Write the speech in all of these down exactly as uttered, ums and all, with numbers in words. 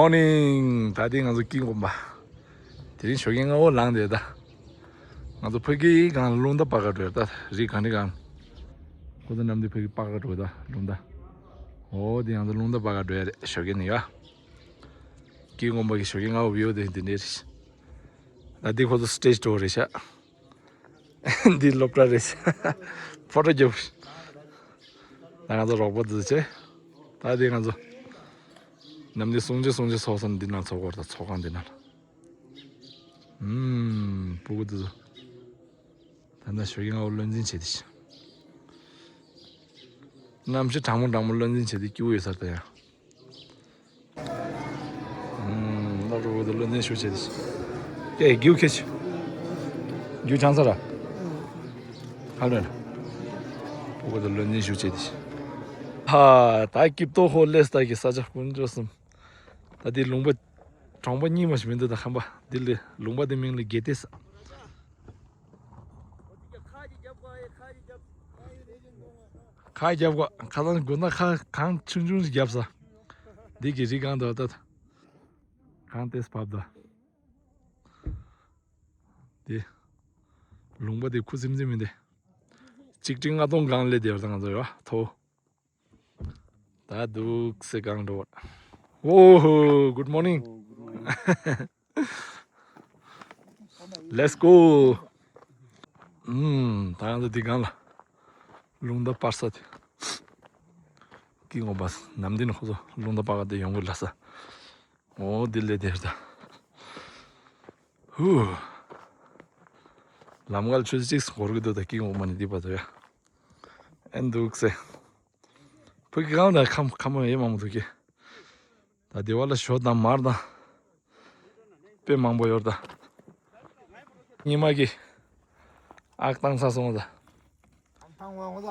Morning. ད་ལྟའི་ང་ཚོ་སྐྱིད་ངོམ་པ། དེ་རིང་ཞོགས་ཀས་སྔ་པོ་ལངས་བསྡད་ད། ང་ཚོ་ཕ་གིའི་སྒང་ལ་རླུང་རྟ་སྤར་ག་འགྲོ་ཡ་ད། རི་གངས་རི་སྒང་། ཁོ་ཚོ་གནམ་དུས་ཕ་གི་སྤར་ག་འགྲོ་ད་རླུང་རྟ། འོ་དེ་ང་ཚོ་རླུང་རྟ་སྤར་ག་འགྲོ་ཡ་རེད་ཞོགས་ཀས་ནས་ཡ། སྐྱིད་ངོམ་པ་གི་ཞོགས་ཀས་སྔ་པོ་བིའུ་དེ་འདི་འདྲས་རེད། ད་འདི་ཁོ་ཚོ་སི་ཊེ་ཇི་འགྲོ་རེད་ཤག་འདི་སློབ་གྲྭ་རེད། ཕོ་ཊོ་རྒྱབ། ད་ང་ཚོ་རོགས་པ་འདི་བྱས། ད་འདི་ང་ཚོ་ནམ་དུས་སྲུང་བྱེད་སྲུང་བྱེད་ཚོགས་ས་འདི་ནང་ཚོགས་སྐོར་དང་ཚོགས་ཁང་འདི་ནང་ལ། ཨུམ། སྤུ་གུ་འདི་ཚོ། ད་ལྟ་ཞོགས་ཀས་སྔ་པོ་བློ་འཛིན་བྱས་ཏེ། གནམ་གཤིས་གྲང་མོ་གྲང་མོ་བློ་འཛིན་བྱས་ཏེ་སྐྱིད་པོ་ཡོད་ས་རེད་ད་ཡ། ཨུམ། ལ་རུ་བོ་དེ་བློ་འཛིན་ཞུ་བྱེད་དེ། ཀྱེ་རྒྱུག་ཁྱེར་ཆུ། རྒྱུག་ཆང་ས་ར། ཧ་ལོ་ན། བོ་དེ་བློ་འཛིན་ཞུ་བྱེད་དེ། ཧ། ད་སྐྱིད་ཏོ་ཧོ་ལེས་ད་གི་ས་ཆ་ཀུན་སྤྱོད་གསུམ། ད་དེ་ལུང་པ། གྲོང་པ་རྙིང་པ་ཞིག་མི་འདུག་ད་ཁམས་པ། འདི་ལས་ལུང་པ་དེ་མིང་ལ་དགེ་ལྡེ་ས། ཁ་རྒྱབ་གོ། ཁ་སང་དགོན་ན་ཁ་གང་ཆུང་ཆུང་ཞིག་རྒྱབ་ས། འདི་གི་རི་གང་དུ་ད། གང་ཏེས་བབ་ད། འདི། ལུང་པ་འདི་ཁུ་སིམ་སིམ་མི་འདི། གཅིག་ཁྲི་ལྔ་སྟོང་གང་ལས་དེ་བར་ད་ང་ཚོ་ཡོད་ཐོ། ད་འདུག་སེ་གང་འགྲོ། ཨོ་ཧོ། Good morning. Let's go. ཨུམ། ད་ང་ཚོ་འདི་གང་ལ། རླུང་རྟ་སྤར་ས་དེ། སྐྱིད་ངོམ་པ་ནམ་དུས་ནས་ཁོ་ཚོ་རླུང་རྟ་སྤར་ག་དེ་ཡོང་གི་ལ་ས། འོ་འདི་ལས་དེར་ད། ཧུ། ལམ་ཁ་ལ་ཆུ་ཚོད་གཅིག་འགོར་གི་འདུག་ད་སྐྱིད་ངོམ་པ་ནས་འདི་བར་དུ་ཡ། ཨེ་འདུག་སེ། ཕ་གི་གང་ད་ཁམས་ཁམས་མ་ཡེ་མང་པོ་འདུག་གི། ད་སྡེ་བ་ལ་ཞོ་དང་མར་དང་། དཔེ་མང་པོ་ཡོད་ད། ཉི་མ་གི་ཨག་བཏང་ཚར་སོང་ད། ཨག་བཏང་བ་འོང་ད།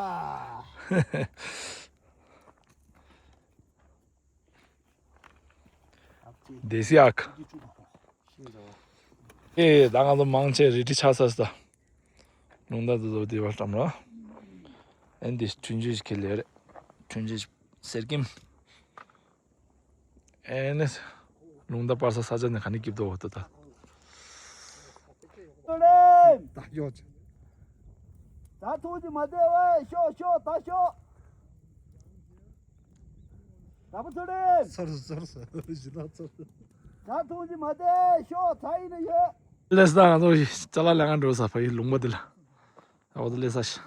སྡེ་སྲིད་ཨག། ཨེ་ད་ང་ཚོ་མང་ཆེ་རི་ཁྲི་ཆགས་ས་ས། རླུང་རྟ་འདི་ཚོ་སྡེ་བ་བཀྲམ་ར། ཨེ་འདི་ཁྲུན་ཆུ་ཞིག་ཁེལ་ལེ་རེད། ཁྲུན་ཆུ་གསེར་སྐྱེམས། ཨེ་ནི། རླུང་རྟ་སྤར་ས་ས་ཆ་ནས་ག་ནས་སྐྱིད་པོ་འདུག་ད། ད་ཡོད། ད་ཐུག་ཅིག་མ་བསྡད་ཝེ། ཤོག་ཤོག་ད་ཤོག་ད་བུ་ཚུར་རེད། ཚར་སོང་ཚར་སོང་། གཞི་ནག་ཚར་སོང་། ད་ཐུག་ཅིག་མ་བསྡད། ཤོག་ད་ཡིན་ན་ཡོད། ལེས་ད་ང་ཚོ་ཅ་ལག་ལེན་ག་འགྲོ་ས་ཕ་གི་ལུང་པ་འདི་ལ། ཨོ་ད་ལེ་ས་ཤ།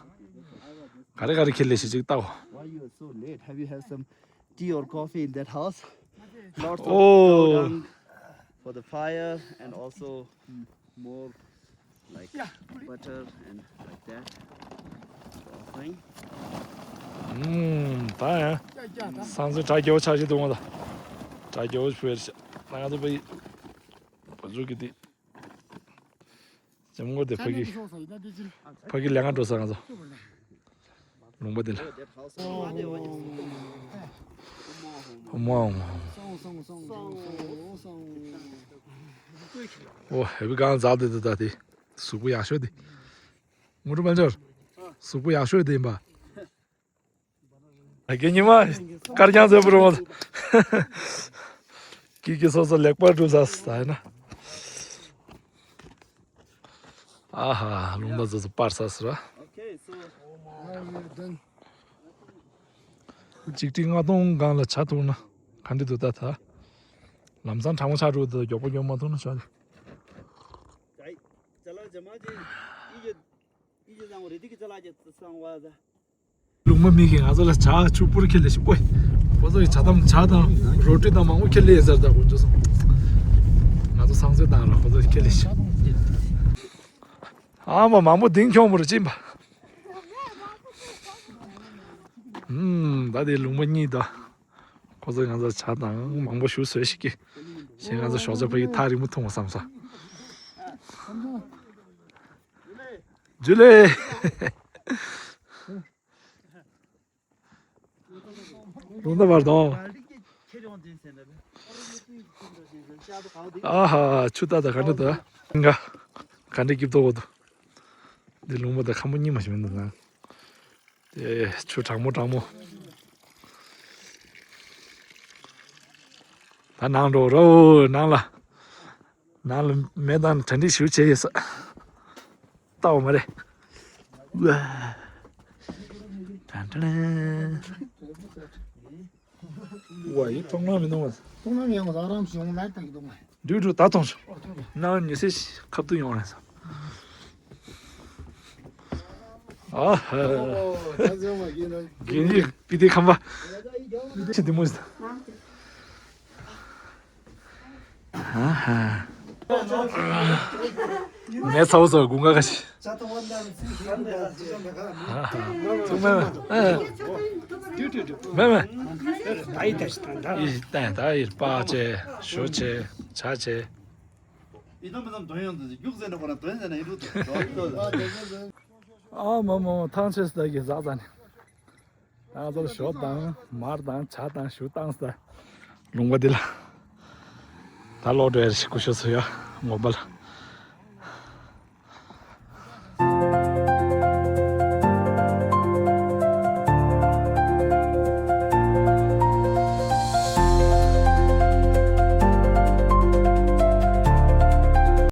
ག་རེ་ག་རེ་ཁྱེར་ལེ་ཤ་ཅིག་ལྟའོ། Why you are so late? Have you have some tea or coffee in that house? Lots of Oh. Dodang for the fire and also more like butter and like that. For offering. ཨུམ། ད་ཡང་། སང་སེ་གྲ་རྒྱས་པོ་ཆགས་ཤིག་འདུག་ང་ད། གྲ་རྒྱས་པོ་ཕུལ་ཤ། ང་ཚོ་བ་ཡི། བ་ཟུག་གི་དེ། ལྕམ་སྐུ་དེ་ཕ་གི། ཕ་གི་ལས་ཀ་འགྲོ་ས་ང་ཚོ། ལུང་པ་འདི་ལ། ཧོ་མ་ཧོ་མ། ཨོ་ཧེ་བི་གང་ཛ་དེ་དེ་ད་དེ། གཟུགས་པོ་ཡག་ཤོས་དེ། ངུ་རུ་མ་འབྱོར། གཟུགས་པོ་ཡག་ཤོས་དེ་ཡིན་པ། ད་གིན་ཉི་མ་དཀར་རྐྱང་མཛེས་པོ་རུ་བ། ཀི་ཀི་སོ་སོ་ལེགས་པར་སྒྲུབ་ས་ས་ཡིན་ན། ཨ་ཧ། རླུང་རྟ་ཚོ་ཚོ་སྤར་ས་ཟེར་བ། གཅིག་ཁྲི་ལྔ་སྟོང་སྒང་ལ་བྱ་ཐུག་ན་ག་འདྲ་འདུག་ད་ད། ལམ་སང་གྲང་མོ་ཆགས་འགྲོ་འདུག་མགྱོགས་པོ་མགྱོགས་མ་ཐུག་ན་ཆོག་རེད། ལུང་པ་མི་གིས་ང་ཚོ་ལ་ཇ་ཕྱུག་པོར་ཁྱེར་ལེ་ཞིག་ཨོའི། ཁོ་ཚོ་གིས་ཇ་དང་ཇ་དང་རོ་ཊི་དང་མང་པོ་ཁྱེར་ལེ་ཡིན་ཟེར། ད་དཀོན་མཆོག་གསུམ། ང་ཚོ་སང་སོའི་བཏང་ར་ཁོ་ཚོ་ཁྱེར་ལེ་ཞིག་ཨ་མ་མང་པོ་ལྡིང་ཁྱོང་པོ་རུ་ཕྱིན་པ། ཨུམ། ད་དེ་ལུང་པ་གཉིས་ད། ཁོ་ཚོ་ང་ཚོ་ཇ་དང་མང་པོ་ཞུ་བཟོས་ཤིག་གི། ཞེས་ང་ཚོ་ཞོགས་ཇ་ཕ་གི་ཐག་རིང་པོ་འཐུང་བ་བསམ་ས། ཇུ་ལེ། རླུང་རྟ་བར་དང་། ཨ་ཧ། ཆུ་ཏག་ཏག་ག་འདྲ་འདུག་ང་ག་འདྲ་སྐྱིད་པོ་འདུག་འདི་ལུང་པ་དང་ཁམས་པ་གཉིས་མ་ཞིག་མི་འདུག་ན། དེ་ཆུ་གྲང་མོ་གྲང་མོ། ད་ནང་འགྲོ་རོགས། ནང་ལ། ནང་ལ་མེ་དང་གྲ་སྒྲིག་ཞུ་བྱས་ཡོད་ས། ལྟ་བ་མ་རེད། ཏན་ཏན། ཝ་ཡི་མཐོང་ལམ་མི་འདུག་བ། མཐོང་ལམ་ཡང་ང་རང་བྱུང་ལ་ཏང་གི་འདུག་མ། འགྲུལ་འགྲོ་ད་གཏོང་ཆོག་ནང་ཉི་ཟེར་ཁབ་ཏུ་ཡོང་རེད་ས། ཨ་ཧ། ཨོ་ད་ཟེར་བ་ཡིན་ན། གན་ཡིག་པི་ཏི་ཁམ་པ། ཅི་དེ་མོ་ཟེར། ཨ་ཧ། ངའི་ཚ་བོ་ཚོ་དགུན་ཁ་ཁ་ཤི། ཨ་ཧ། ཚུགས་མེད་མེད། མེད་མེད། ད་ཡི་ད་ཤི་ད་ད། ཡི་ད་ད་ཡི་པ་ཆེ་ཞོ་ཆེ་ཆ་ཆེ། ཡི་དམ་མི་དམ་དོན་ཡོང་དུ་རྒྱུག་ཟེར་ན་ཁོ་རང་དོན་ཟེར་ན་ཡི་རུ་དུ་དོ་དོ། ཨ་མ་མ་མ་ཐང་ཆད་ས་གི་ཟག་ཟ་ནི། ང་ཚོར་ཞོ་དང་མར་དང་ཇ་དང་ཞུ་བཏང་ས། ལུང་པ་འདི་ལ། ད་ལོག་འགྲོ་ཡ་རེ་ཞིག་སྐུ་ཞབས་ཚོ་ཡ་ངོ་པ་ལ།